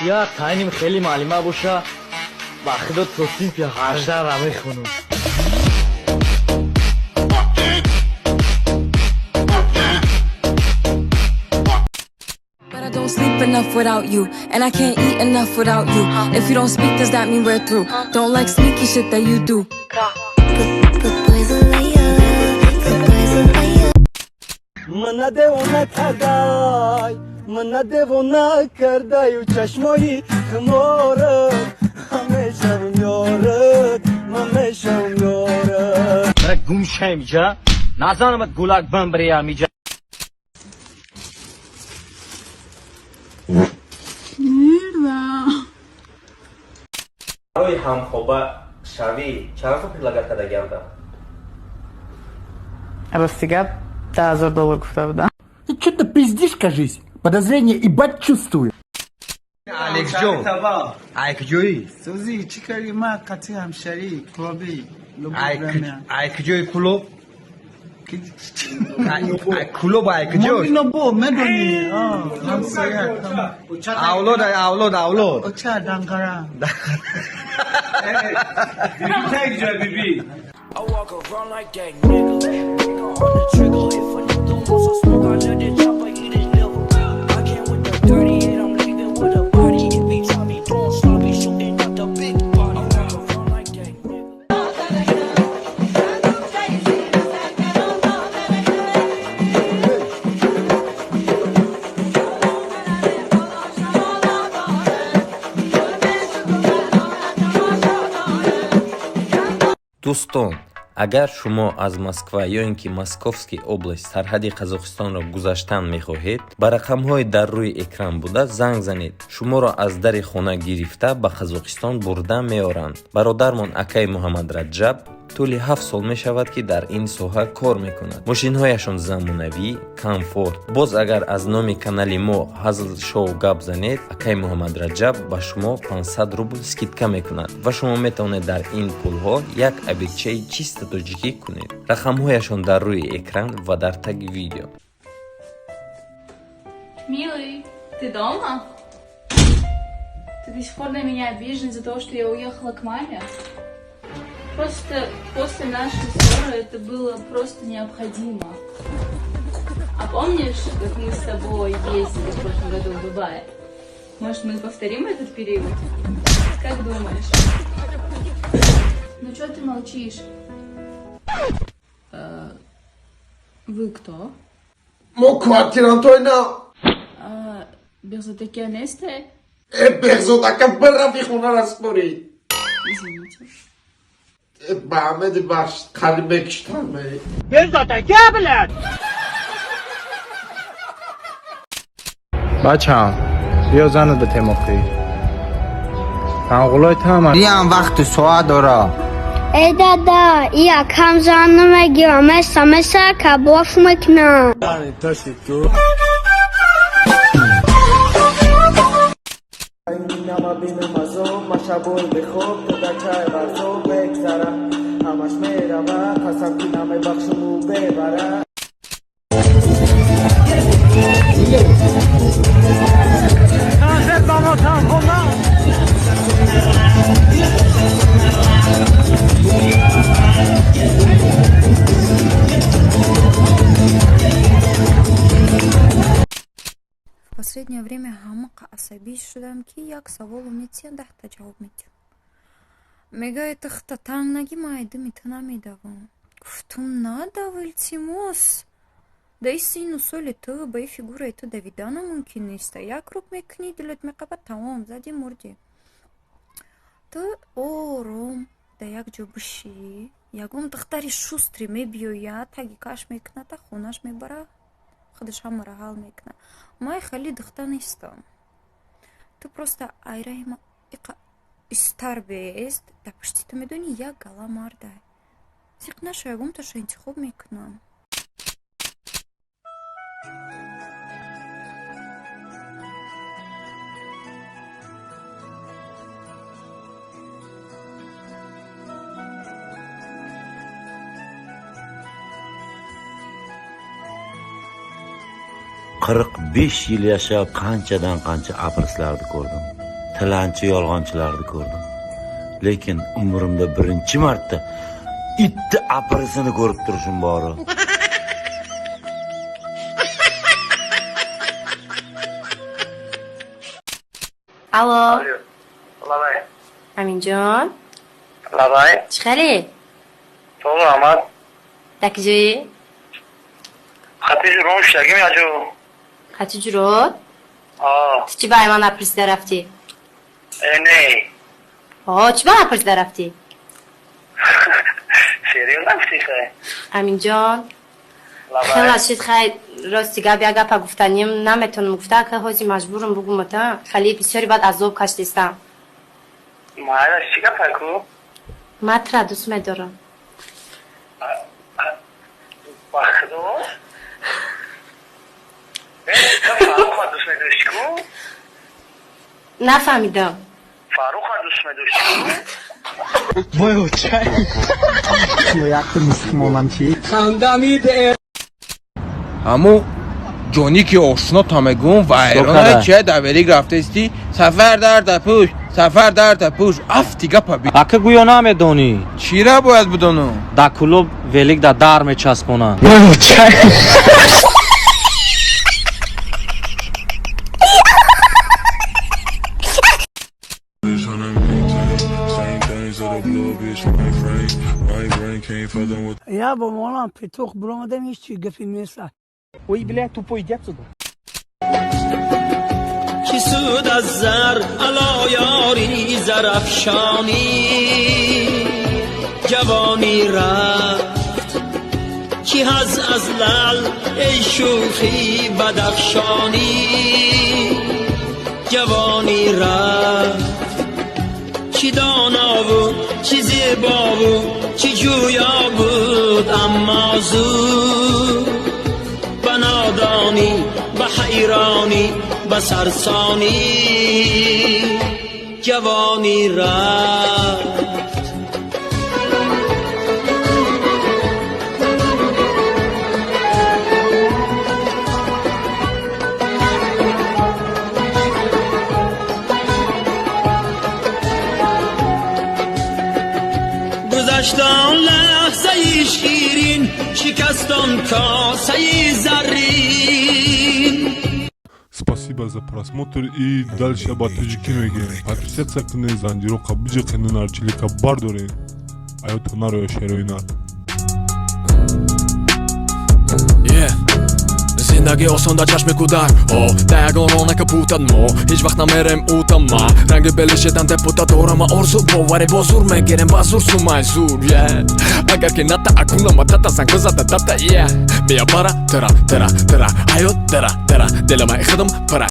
Я тайним хеле маълима боша, ба худо то синфи 18-ра мехонам. But I don't sleep enough without you, and I can't eat enough without you. If you don't speak, does that mean we're through? Don't like sneaky shit that you do. Мана девона кардай, мана девона кардаю, чашмои хуморат ҳамешам ёрат, ман мешам ёрат. Мара гум шаем иҷа, назанамат гулак бамбреям иҷа. Барои ҳамхоба шавӣ чанд сум предлагать кардагиам будам? Рости гап, 10 000 доллар гуфта будам. Ты что-то пиздишь, кажись. Подозрение ебать чувствую. Алексҷон, ай куҷоӣ? Сӯзи, чӣ кардӣ? Ма қатъи ҳамшарӣ клуби. Ай куҷои Кулоб? Ай Кулоб, ай куҷо? Мобино медонӣ, ҳамсоя. Авлод, ай авлод, авлод. Оча данғара. I walk around like that nigga. Finger on the trigger. If a nigga wants some smoke, I let it chopper eat his liver. I came with the 38, I'm leaving with a body. If he try me doing sloppy, shooting out the big body. I walk around like that nigga. Дӯстон, агар шумо аз Москва ё ин ки Московский область сарҳади Қазоқистонро гузаштан мехоҳед, ба рақамҳои дар рӯи экран буда занг занед. Шуморо аз дари хона гирифта, ба Қазоқистон бурда меоранд. Бародармон акаи Муҳаммадраҷаб тӯли 7 сол мешавад, ки дар ин соҳа кор мекунад. Мошинҳояшон замонавӣ, комфорт. Боз агар аз номи канали мо Ҳазл Шоу гап занед, акаи Муҳаммадраҷаб ба шумо 500 рубл скидка мекунад ва шумо метавонед дар ин пулҳо як обедчаи чисто тоҷикӣ кунед. Рақамҳояшон дар рӯи экран ва дар таги видео. Милый, ты дома? Ты до сих пор на меня обижен из-за того, что я уехала к маме? Просто после нашей ссоры это было просто необходимо. А помнишь, как мы с тобой ездили в прошлом году в Дубай? Может, мы повторим этот период? Как думаешь? Ну что ты молчишь? Вы кто? Мо квартирантои нав. А, Бехзодаке несте? Э, Бехзодака, бирафи хонара спорӣ. Извините. Ба ҳамеди бахш қариб мекиштам. Бехзодаке, блядь! Бачам, биё занат ба темохӣ. Танғулой тама. Иам вақту соат дора. Эй, дада, якам зан намегирам, меса меса кабоф мекунам. Нама бинам азоб, ма шабои бехоб, то дар чай варзоб бегзара, ҳамаш мерава, қасам ки намебахшуму бебара. Концерт ба мо танҳо на. В последнее время ҳамақа асабӣ шудам, ки як саволу метиҳам, 10-та ҷавоб медиҳам. Мегӯяд: «Тихта танг нагӣ, ман айдими ту намедавам». Гуфтум: «Надав, илтимос, да и сину соли ту, ба и фигураи ту давиданам мумкин неста. Як рӯб мекунӣ, дилат меқабад, тамом, задӣ, мурдӣ. Ту ором да як ҷо бишӣ, ягон духтари шустрый мебиёяд, таги каш мекунад, хонаш мебара, худаш ҳамаро ҳал мекунад. Ман хеле духта нестам. Ту просто айраҳима иқа истар бест, дар пушти ту, медонӣ, як гала мардай. Зиқ наша, ягонташа интихоб мекунам». 45 yil yashab, qanchadan qancha опрос larni ko'rdim. Tilanchi yolg'onchilarni ko'rdim. Lekin umrimda birinchi marta itni apirisini ko'rib turishim bor. Алло. Лабай. Аминҷон. Лабай. Чӣ хеле? Тоғ Аҳмад. Дар киҷоӣ? Хати ҷурон шудагим яҷо. Хати ҷурот? А. Ту чӣ ба ман напурсида рафтӣ? Э, не. О, чӣ ба напурсида рафтӣ? Серьёзно гуфтӣ хай? Аминҷон. Лабай. Хела шид хай, рости гап, як гапа гуфтаним наметонам гуфта, ка ҳози маҷбурам бугумата. Хали бисёри бад азоб кашидистам. Майла, чӣ гапа ку? Ман тура дӯст медорам. Ба худо? Э, ту Фарруха дӯст медошти ку? Нафаҳмидам. Фарруха дӯст медошти ку? Вой, очай. Якта мусулмонам чӣ? Ҳаму ҷонӣ ки ошно мегӯм, вайрона чия давелик рафтаисти, сафар дар тапӯш, сафар дар тапӯш, афти гапа би. Ака, гӯё намедонӣ. Чира бояд бидонам? Дар клуб велик дар дар мечаспонанд. Вой, очай. Я бо молам петух буромадам, ҳеҷ чи гапи нест. Ой, бля, тупой, иди отсюда. Чӣ суд аз зар ало ёри зарафшонӣ, ҷавонӣ рафт, чӣ ҳаз аз лал эй шӯхи бадахшонӣ, ҷавонӣ рафт, чӣ донову чӣ зебову чӣ ҷӯё буд, аммо зуд ба нодонӣ, ба ҳайронӣ, ба сарсонӣ ҷавонӣ рафт. Гузашт он лаҳзаи ширин, шикаст он косаи заррин. Спасибо за просмотр и дальше ба тоҷикӣ мегӯем. Подписаться кунед, занҷироқа биҷиқену нарчилика бардоред. Аёто нароя шерои нар. Yeah. Зиндагӣ осон дар чашми кӯдак, о да ягон ронака путад, мо ҳеҷ вақт намерем утама ранги белишедан депутат дорама орзу боварӣ бо зур мегирем ба зур сумай зур, yeah. Агар ки ната акуна матата занг бизада дата, yeah. Мия бара тра тра тра ҳаёт дара дара дилама худам пара.